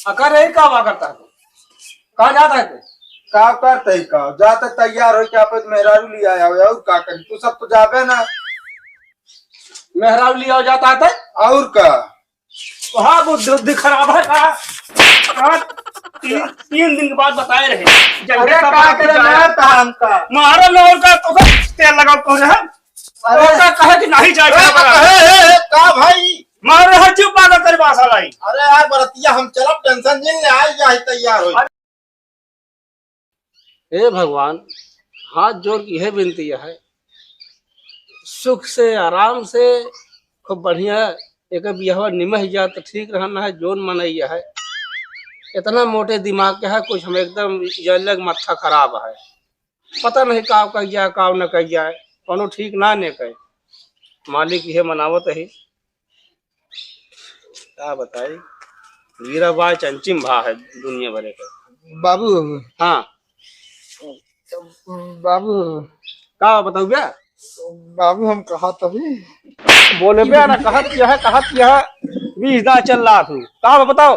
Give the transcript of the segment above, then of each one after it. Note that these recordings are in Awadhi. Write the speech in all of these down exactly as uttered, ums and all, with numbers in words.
अकर यही का हुआ करता है? कहाँ जाता है तू? का करते ही का? जाते तैयार होइके आपन मेहरारू लिया आवे, और का करी? तू सब तो जाबे ना। मेहरारू लिया जाता है तो? और का? वहाँ बुद्धि, बुद्धि खराब है का? हाँ, तीन, तीन दिन के बाद बताए रहे। जल्दी अरे सब का बात करे, जाए। मारता हमका। मारो ना, और का तो का तेल लगाओ तो रे हम। अरे। और का कहे कि नहीं जाए, अरे, का कहे, ए, ए, का भाई? मारो है, जीव पागल करे बासा लाई। अरे यार, बरतिया हम चलब, tension जिन ले, आई जाए, तैयार हो। हे भगवान, हाथ जोड़ के यह विनती है, सुख से, आराम से, खूब बढ़िया एक बियाहवा निमह जात तो ठीक रहना है, जोन मनई है। इतना मोटे दिमाग के है, कुछ हम एकदम ये अलग माथा खराब है, पता नहीं काव कह जाए, काव न कह जाए, कोनो ठीक ना ने कहे। मालिक यह मनावत है। का बताई, वीरा बाय चंचिम भा है दुनिया भरे के। बाबू। हाँ। बाबू। का बताऊ बे? बाबू, हम कहत हई। बोले बे ना, कहत यह, कहत यह, बीस दा चल रहा तू। का बताओ?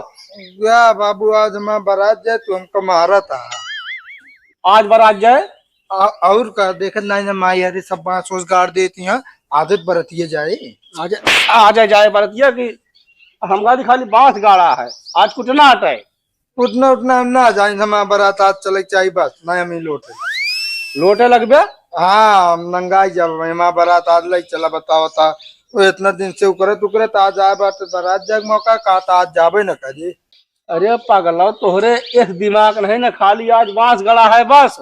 या बाबू, आज हमार बारात जाए, तू हमका मारत आ। आज बारात जाए? आ, और का, देखत नाहीं ना माई, अरे सब बांस ओस गाड़ देती हैं, आदत बरतिए जाए। आज, आज जाए बरतिया कि हमका दी खाली बांस गाड़ा है, आज कुटना हटे। उठना उठना हम ना जाए, हमार बारात आज चले के चाहिए बस, ना हम ही लोटे। लोटे लगबे? हाँ, हम नंगाई जब हमार बारात आज ले चला, बताओ ता। वो इतना दिन से उकरत उकरत आज आए बाटे, बारात जाए के मौका, कहा था आज जाबे न करी। अरे पागल, तोहरे एक दिमाग नहीं ना, खाली आज बांस गड़ा है बस।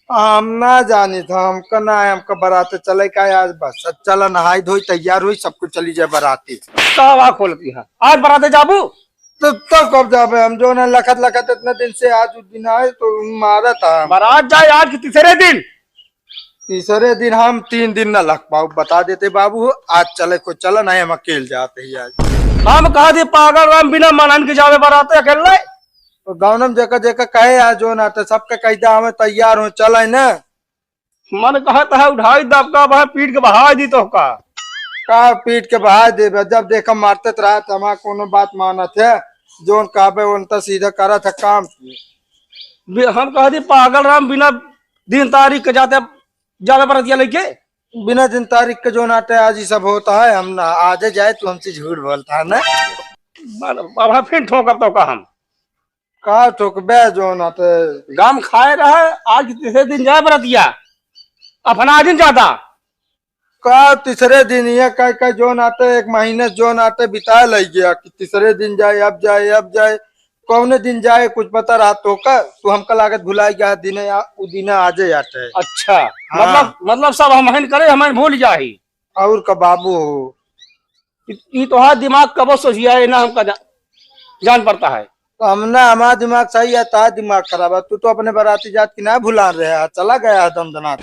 हम ना जानी था, हमका ना है, हमका बारात चले का है आज बस। चला नहाई धोई तैयार हुई, सब कुछ चली जाए बाराती। का आँख खोलती है, आज बाराते जाबू? तो, तो कब जाबे हम, जो ना लखत लखत इतना दिन से आज दिन आए तो मारा था हम। बारात जाए आज के तीसरे दिन। तीसरे दिन हम तीन दिन न लग पाऊ, बता देते बाबू, आज चले को चला, नहीं हम अकेल जाते ही आज। हम कहा दी पागल राम बिना मनन के जावे बारात अकेले। तो गाँव में जेका जेका कहे आज जो ना तो सबके कह दे हमें तैयार हो चले न। मन कहत है उठाई दबका बहा पीट के बहा दी तो का। का पीट के बहा देबे, जब देखा मारते तो रहत हमार कोनो बात मानत है, जोन कहबे उनता सीधा करत है काम। बे-, हम कह दी पागल राम बिना दिन तारीख के जाते जावे बरतिया लेके। बिना दिन तारीख के जो नाटे आज ही सब होता है, हम ना आज जाए तो हमसे झूठ बोलता है ना। बाबा फिर ठोकब तो का हम। का ठोकबे जो नाटे? गाम खाए रहे, आज तीसरे दिन जाए बरतिया। अपना दिन जाता। का तीसरे दिन ये कह के जो नाटे एक महीने जो नाटे बिताए लग गया कि तीसरे दिन जाए, अब जाए, अब जाए। कौने दिन जाए कुछ पता रहा तो का? तू हमका लागत भुलाई गया दिने आ, उ दिने आजे आटे। अच्छा, हाँ। मतलब, मतलब सब हमहिन करे, हमहिन भूल जाही। और का बाबू हो। इ, इ तोहार दिमाग कबो सोचिया है ना हमका जा-, जान पड़ता है। तो हमने, हमारा दिमाग सही है, तार दिमाग खराब है। तू तो अपने बाराती जात की ना भुला रहे है, चला गया है दमदनात।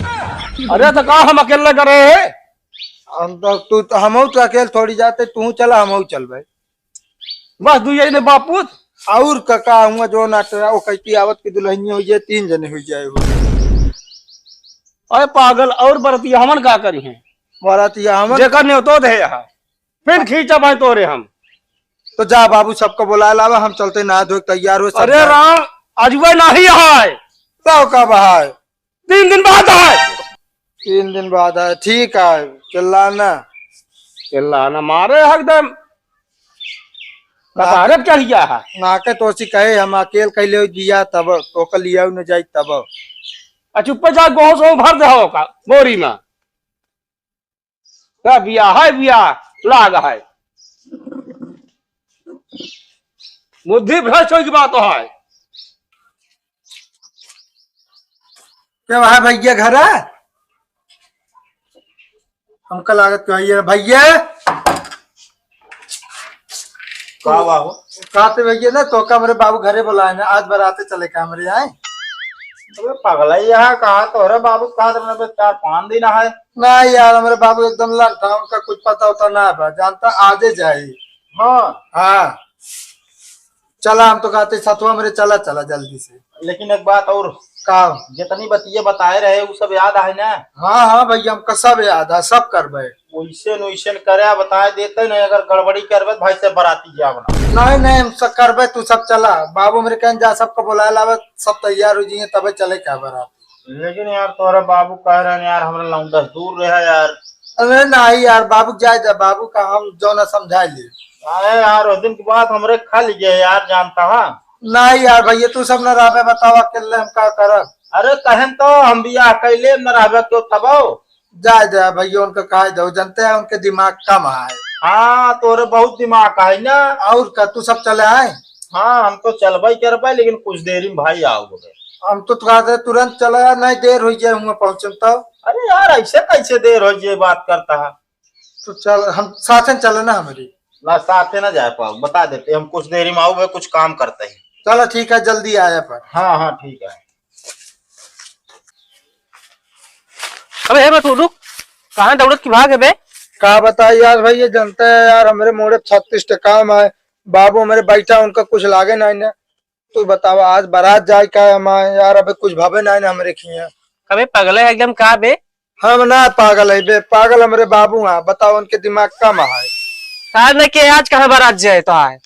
अरे तो का हम अकेले करे हैं? हम तो, तू तो, हमहू तो अकेले थोड़ी जाते, तू चला, हमहू चल भाई। बस दुइये ने बापूत। और का, का हुआ जो ना तेरा, वो कहती आवत की दुल्हनिया हुई जाए, तीन जने हुई जाए हो। अरे पागल, और बरतिया हमन का करी हैं? बरतिया हमन जेकर न्योतो दे यहाँ, फिर खींचा भाई तोरे हम। तो जा बाबू, सबको बुला लावा, हम चलते नहा धो के तैयार हो, सब अरे जा। राम, अजुए नाही है। तो कब है? तीन दिन बाद आए। तीन दिन बाद आए, ठीक है, चिल्लाना। चिल्लाना मारे एकदम। ना। कपारे पे चढ़ गया है। ना के तो सी कहे, हम अकेल कैले हो जिया तब, तो के लिया न जाई तब। आ चुप्पे जा, गोहूं सोहूं भर दे हो का, बोरी में। का बिया है, बिया लाग है। बुद्धि भ्रष्ट होई की बात है। क्या भाई भैया घर है? हमका लागत के भैया, भैया। का हुआ हो? कहते भैया ना, तो का हमरे बाबू घरे बुलाए ना, आज बराते चले का हमरे आए। अबे पगला ही यहाँ कहा तो रे बाबू, कहा तो हमरे चार पाँच दिन है। ना यार, हमरे बाबू एकदम लंग था, उनका कुछ पता होता ना बा, जानता आजे जाए। हाँ। हाँ। चला, हम तो कहते सतुआ मेरे, चला, चला जल्दी से। लेकिन एक बात और। का? जितनी बतिये बताए रहे, उ सब याद आहे ना? हाँ, हाँ भैया, हमका सब याद है, सब करबे। वैसे न वैसे न करे, बताए देते नहीं, अगर गड़बड़ी करबे तो भाई से बराती जाब ना। नहीं, नहीं, हम सब करबे, तू सब चला। बाबू हमरे कहन जा, सबको बुलाए लावे, सब तैयार हो जाइए, तबे चले क्या बरात। लेकिन यार, तोहरा बाबू कह रहे हैं यार, हमरा लौंडा से दूर रहे यार। अरे नहीं यार, बाबू जाए दे, बाबू का हम जौना समझाए ले। अरे यार, उस दिन के बाद हमरे खा लीजिए यार, जानता है। नहीं यार भैया, तू सब न रहबे, बताओ अकेले हम का करब? अरे कहन तो हम बियाह कैले न रहबे तो तबो। जाए दे भैया, उनका कह दो, जानते हैं उनके दिमाग कम है। हाँ, तोरे बहुत दिमाग है ना। और का, तू सब चले आए? हाँ, हम तो चलबे करबे, लेकिन कुछ देरी में भाई आओगे। हम तो कहते तुरंत चला, नहीं देर हो जाए हुआ पहुँचन तो। अरे यार, ऐसे कैसे देर हो जाए, बात करता है। तो चल, हम साथे चले ना हमारी। ना, साथे ना जाए पाओ, बता देते हम कुछ देरी में आओगे, कुछ काम करते हैं। चलो ठीक है, जल्दी आया पर। हाँ, हाँ, ठीक है। अबे हे बटू, रुक, कहाँ दौड़त की भाग है बे? का बताई यार भाई, ये जनता है यार, हमरे मोड़े छत्तीस टे काम है। बाबू हमरे बैठा, उनका कुछ लागे नहीं ना। तू बतावा, आज बारात जाए का है हमारे यार, अबे कुछ भावे नहीं ना हमरे खिया। अबे पगले है एकदम का बे? हम ना पागल है बे, पागल हमरे बाबू हैं, बताओ उनके दिमाग कम है। आज न के आज कहाँ बारात जाए तो आए?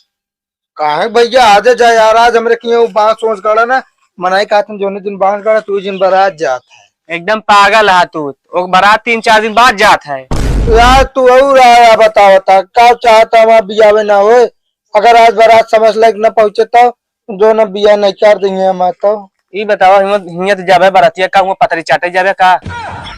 काहे भैया, आजे जाए यार, आज हमरे किए उ बांस वांस गाड़ा ना, मनाई का तुम जोने दिन बांस गाड़ा, तू दिन बारात जात है। एकदम पागल है तू, वो बारात तीन चार दिन बाद जात है। यार तू और आया बतावता, का चाहता हमार बियावे ना होए? अगर आज बारात समय से लायक न पहुँचे तो जो न बिया नहीं कर देंगे हम तो। ई बतावा, हिम्मत, हिम्मत जाबे बारातिया का, हुआ पतरी चाटे जाबे का?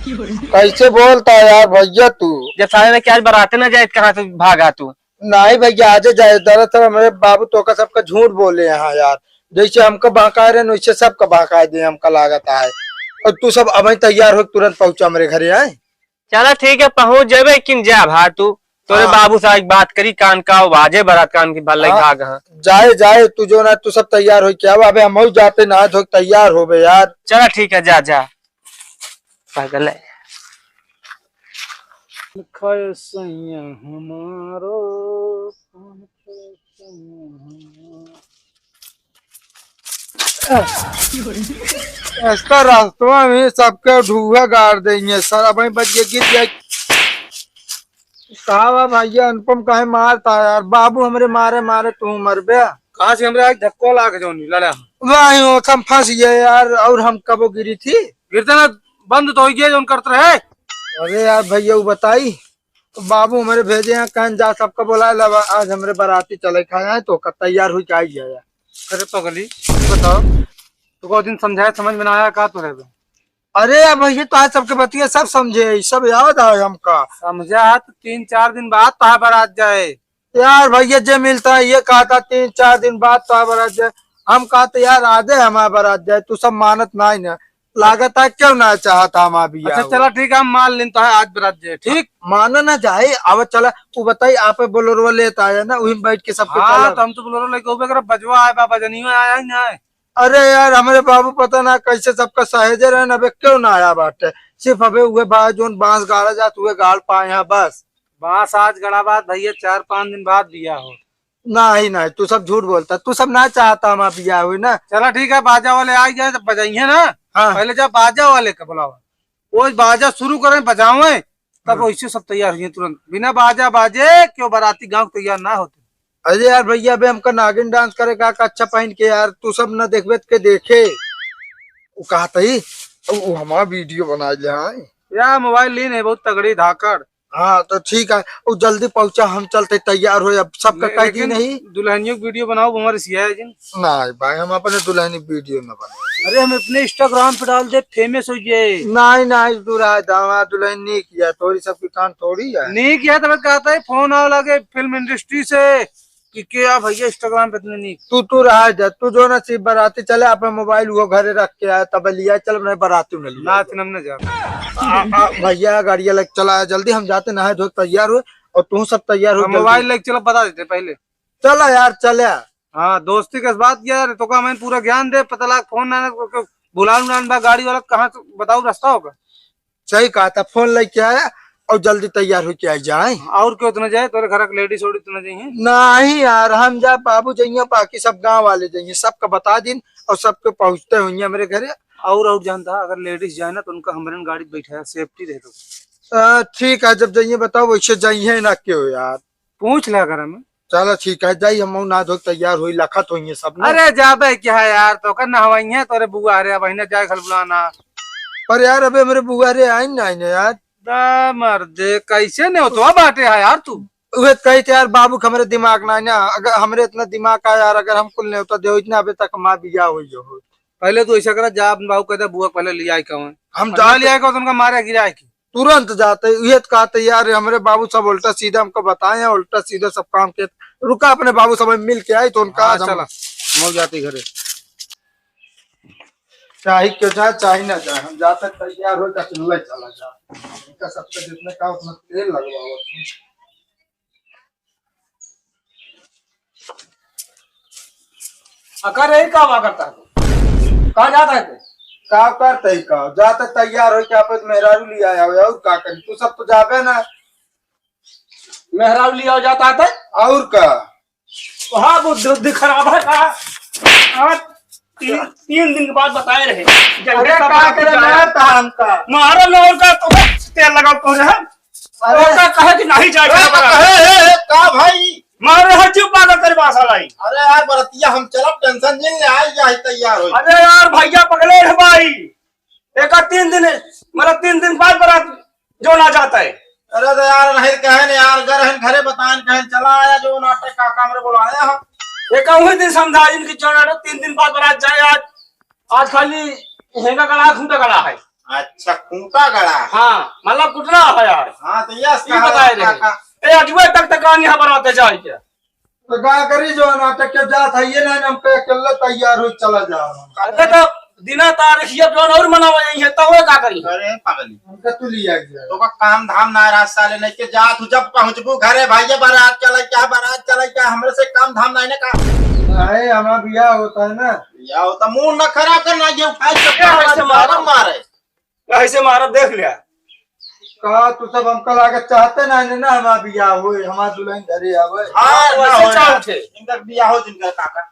कैसे बोलता है यार भैया तू? जब साले ने क्या आज बाराते ना जाए, कहाँ से भागा तू? नहीं भैया, आजे जाए। दरअसल हमरे बाबू तोका सबका झूठ बोले हैं यार, जैसे हमका बहकाए रहे, वैसे सबका बहकाए दिए, हमका लागत है। और तू सब अबहीं तैयार हो, तुरंत पहुँचा हमरे घरे, आए। चला ठीक है, पहुँच जाबे, लेकिन जा भा तू, तोरे हाँ। बाबू से एक बात करी, कान का बाजे बारात कान की भल्ले हाँ। भाग, हाँ। जाए, जाए, तू जो ना, तू सब तैयार हो क्या? अबे हम जाते ना, धो तैयार होबे यार। चला ठीक है, जा, जा। पागल है। खाए सैया हमारो, खाए सैया हमारो। ऐसा रास्तवा में सबके ढूहा गाड़ देंगे सर, अब बच के गिर जाए। का बा भैया, अनुपम काहे मारता है यार? बाबू हमरे मारे मारे तू मरबे। कहाँ से हमरे आज धक्को लाग जौनी लड़ा? वही हो, हम फंस गए यार, और हम कबो गिरी थी? गिरते ना बंद तो हो गया जौन करत रहे। अरे यार भैया, वो बताई, तो बाबू हमरे भेजे हैं, कहन जा सबका बुलाए लावा, आज हमरे बाराती चले खाए हैं, तो का तैयार हुई के आई गया यार। अरे पगली, बताओ, तो को दिन समझाया, समझ में ना आया का तोरे बे? अरे यार भैया, तो आज सबके बतिया सब समझे, सब याद आए हमका। समझा है तो तीन चार दिन बाद तो बारात जाए। यार भैया, जे मिलता है ये कहता तीन चार दिन बाद तो बारात जाए, हम कहते यार आजे हमारा बारात जाए, तू सब मानत ना है ना, लागत है क्यों ना चाहता हमारा बियाह अच्छा, हो। चला ठीक है, हम मान लेन तो है आज बारात जाए, ठीक? माना ना जाए, अब चला, तू बताई, आप बोलेरो लेता आया ना, वही में बैठ के सबको हाँ, चला। तो हम तो बोलेरो लेके उबे कर, बजवा आए बा, बजनियो आया है ना। अरे यार, हमरे बाबू पता ना कैसे सबका सहेजे रहे ना, अबे क्यों ना आया बाटे। सिर्फ अबे उहे बा, जोन बांस गाड़ा जात, उहे गाड़ पाए हैं बस। बांस आज गड़ा बाद भैया, चार पाँच दिन बाद बिया हो। नहीं, नहीं, तू सब झूठ बोलता, तू सब ना चाहता हमारा बिया हुई ना। चला ठीक है, बाजा वाले आ गए तो बजाइए ना। हाँ। पहले जा बाजा वाले का बुलावा, वो बाजा शुरू करें, बजावे। तब हाँ। वैसे सब तैयार हुए तुरंत, बिना बाजा बाजे क्यों बाराती गाँव तैयार ना होते। अरे यार भैया, अबे हमका नागिन डांस करे का, का अच्छा पहन के यार, तू सब ना देखबे त के देखे। वो कहा तही, वो हमारा वीडियो बना ले, हाँ। या मोबाइल लीन है बहुत तगड़ी धाकड़। हाँ तो ठीक है, वो जल्दी पहुंचा, हम चलते तैयार हो, अब सबका ले-, कह दी लेकिन नहीं। दुल्हनियों की वीडियो बनाओ, हमारे सिया है जिन। नहीं भाई, हम अपने दुल्हन की वीडियो न बनाए। अरे हम अपने Instagram पे डाल दे, famous हो जाए। नहीं, नहीं, दूर है, दामा दुल्हन नहीं किया, थोड़ी सबकी कान थोड़ी है। नहीं किया, तब कहता है फोन आवे लगे फिल्म इंडस्ट्री से कि क्या भैया Instagram पे इतने नहीं। तू, तू रहा जा, तू जो ना सिर्फ बाराती चले, अपने मोबाइल वो घरे रख के आया, तब लिया चल, मैं बाराती में लिया। ना, इतना में ना जा। आ, आ, भैया गाड़िया लेके चला, जल्दी हम जाते, नहाए धो के तैयार हुए और तू सब तैयार हो हम जल्दी। मोबाइल लेके चलो, बता देते पहले। चला यार, चला। हाँ, दोस्ती के बात किया यार, तो का मैं पूरा ज्ञान दे, पता लगा फोन ना, ना, को-, को-, भुलान उलान बा गाड़ी वाला, कहाँ से बताओ रास्ता होगा? सही कहा था, फोन लेके आया और जल्दी तैयार होके आ जाए। और क्यों तो ना जाए, तोरे घर के लेडीज ओडीज तो ना जाइए? नहीं यार, हम जा, बाबू जाइए, बाकी सब गांव वाले जाइए, सबका बता दिन और सबके पहुँचते होइए हमरे घरे। और, और जानता है, अगर लेडीज जाए ना तो उनका हमरे गाड़ी पे बैठाया, सेफ्टी रहे तो। आ, ठीक है, जब जाइए बताओ, वैसे जाइए ना क्यों यार। पूछ ला कर हमें। चलो ठीक है, जाई हम ना धो तैयार होई, लखत होइए सब ना। अरे जाबे क्या है यार, तो कर नहवाइए तोरे बुआ रे, अब अहिने जाए खल बुलाना। पर यार अबे हमरे बुआ रे आइन ना आइन यार। दा मर्दे, कैसे नेवतवा बाटे है यार तू? उहे तो कही थे यार, बाबू के हमरे दिमाग ना है ना, अगर हमरे इतना दिमाग का यार, अगर हम कुल नेवता देवइत ना अबे तक हमार बियाह होई जो हो। पहले तू ऐसा करा, जा अपने बाबू कह दे बुआ के पहले ले आए कौन। हम हम जा ना ले आए कौन, उनका मारे गिराए की। तुरंत जाते, ये तो कहते यार, हमरे बाबू सब उल्टा सीधा हमको बताए हैं, उल्टा सीधा सब काम के। रुका, अपने बाबू सब मिल के आई तो उनका हाँ, आज हम चला। मऊ जाती घरे। चाहे क्यों जाए, चाहे ना जाए, हम जाते तैयार हो जा, चल चला जा। इनका सबसे जितने का उतना तेल लगवाओ। अकर यही काम आ करता है तू? कहाँ जाता है तू? का करते ही का? जाते तैयार हो के आप मेहरारू ले आया हो, और का करी? तू सब तो जाबे ना। मेहरारू ले आओ जाता है तो? और का? वहाँ बुद्धि, बुद्धि खराब है का? हाँ, तीन, तीन दिन के बाद बताए रहे। जल्दी अरे का का करे जाए? ना था हमका? मारो ना और का तो तेल लगा तो रहे। अरे। ओका कहे कि नहीं जाए अरे, के बराबर। कहे, हे, हे, का भाई? मारे हर चीज पागल करे बासा लाई। अरे यार, बरतिया हम चलब, टेंशन जिन ले, आई जाए तैयार होई। अरे यार, भैया पगले है भाई। एक तीन दिन, मतलब तीन दिन बाद बरात जो ना जाता है। अरे तो यार, नहीं कहे न यार, घर है घरे बताएं, कहे चला आया जो नाटक का काम रे बुलाया हम। एक उही दिन समझा इनकी जो नाटक तीन दिन बाद बरात जाए आज। आज खाली हेंगा गड़ा, खूंटा गड़ा है। अच्छा, खूंटा गड़ा। हाँ, मतलब कुटना है यार। हाँ, तो यस ये कहा बताए रहे। काका। ए, अजुए तक तक आनी है बरात जाए के। तो का करी जो नाटक के जात है, ये नहीं हम पे अकेले तैयार हो चला जा। अरे तो दिना तारीख ये जो और मनावा यही है, तो वो का करी? अरे पागली। हमका तू लिया गया। तो का काम धाम ना रहा साले, नहीं के जात हूँ, जब पहुँचबू घरे, भाई ये बारात चले क्या, बारात चले क्या, हमरे से काम धाम नहीं ना का। अरे हमारा बियाह होता है ना। या होता, मुंह न खराब करना, ये उठाई के क्या है से मारा? मारे। कैसे मारा देख लिया। का तू सब हमका लागत चाहते ना, ना हमारा बियाह होए, हमारा दुल्हन घरे आवे। हाँ, ना वैसे होए चाहते। इनका बियाह हो जिनका काका।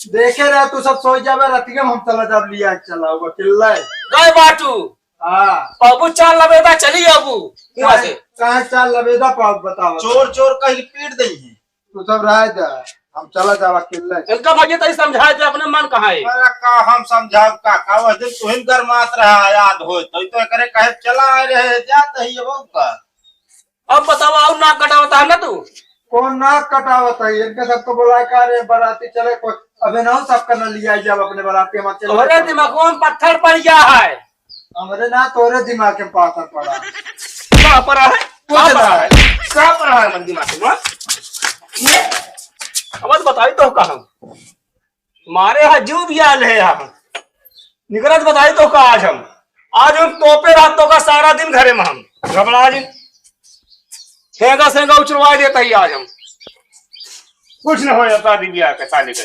देखे रहे तू सब सोई जाबे, रात के हम चला जाब लिया चला हुआ किल्ला। गए बाटू। हाँ। बाबू चाल लबेदा चली आबू। वहाँ काहे, से। काहे चाल लबेदा पाप बताओ। चोर चोर कहीं पीट देंगे। तू सब रह जा, हम चला जावा अकेले। इनका भैया तई समझाए थे, अपने मन कहाँ है? अरे का हम समझाब काका, वह दिन तुहिन गरमात रहा, याद हो तो, तो एकरे कहे चला आए रहे, जात ही अब का। अब बताओ, और नाक कटावता है ना तू? कौन नाक कटावता है? इनके सबको बुला के, अरे बराती चले, कोई अबे ना हो, सबका ना लिया जाब अपने बराती, हम अकेले तोहरे चले। दिमागों में पत्थर पड़ गया है। हमरे ना तोरे दिमाग के पाथर पड़ा। का पड़ा है? कुछ का पड़ा ना। है? का पड़ा है मन दिमाग में? ये अब बताई तो का हम मारे हा जू भी आल है हम। निकरत बताई तो का आज हम, आज हम तोपे रात तो का सारा दिन घरे में हम घबरा जिन। सेंगा सेंगा उचरवा देता ही आज हम। कुछ न हो जाता दिव्या के साले के।